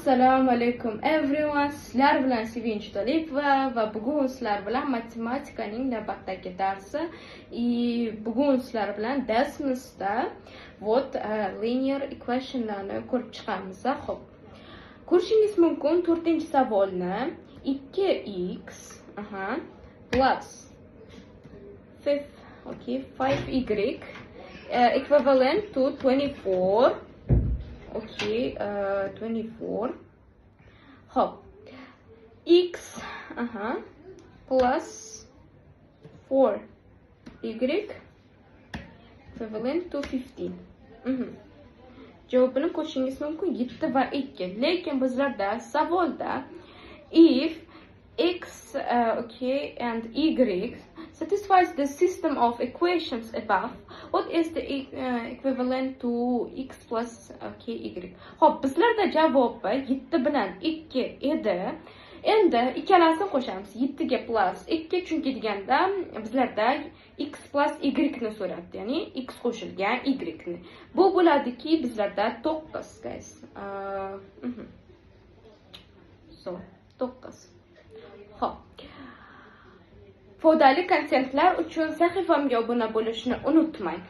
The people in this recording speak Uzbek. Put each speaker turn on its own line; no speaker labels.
Assalomu alaykum, everyone. Sizlar bilan Sevinch Tolipova va bugun sizlar bilan matematikaning navbatdagi darsi. И bugun sizlar bilan Desmosda вот linear equationlarni ko'rib chiqamiz. Xo'p. Ko'rishingiz mumkin 4-savolni: 2x, plus 5, okay, 5y equivalent to 24. Okay, 24. Xo'p. X, plus 4 y equivalent to 15. Javobini ko'rishingiz mumkin 7 va 2. Lekin bizlarda savolda if x, okay, and y satisfies the system of equations above, what is the equivalent to x plus, okay, y? Xo'p, bizlarda javobi 7 bilan 2 edi. Endi ikkalasini qo'shamiz. 7 ga plus 2, chunki deganda bizlarda x plus y ni so'rayapti, ya'ni x qo'shilgan y ni. Bu bo'ladiki bizlarda 9, guys. So, 9. Xo'p. Foydali kontentlar uchun sahifamga obuna bo'lishni unutmang.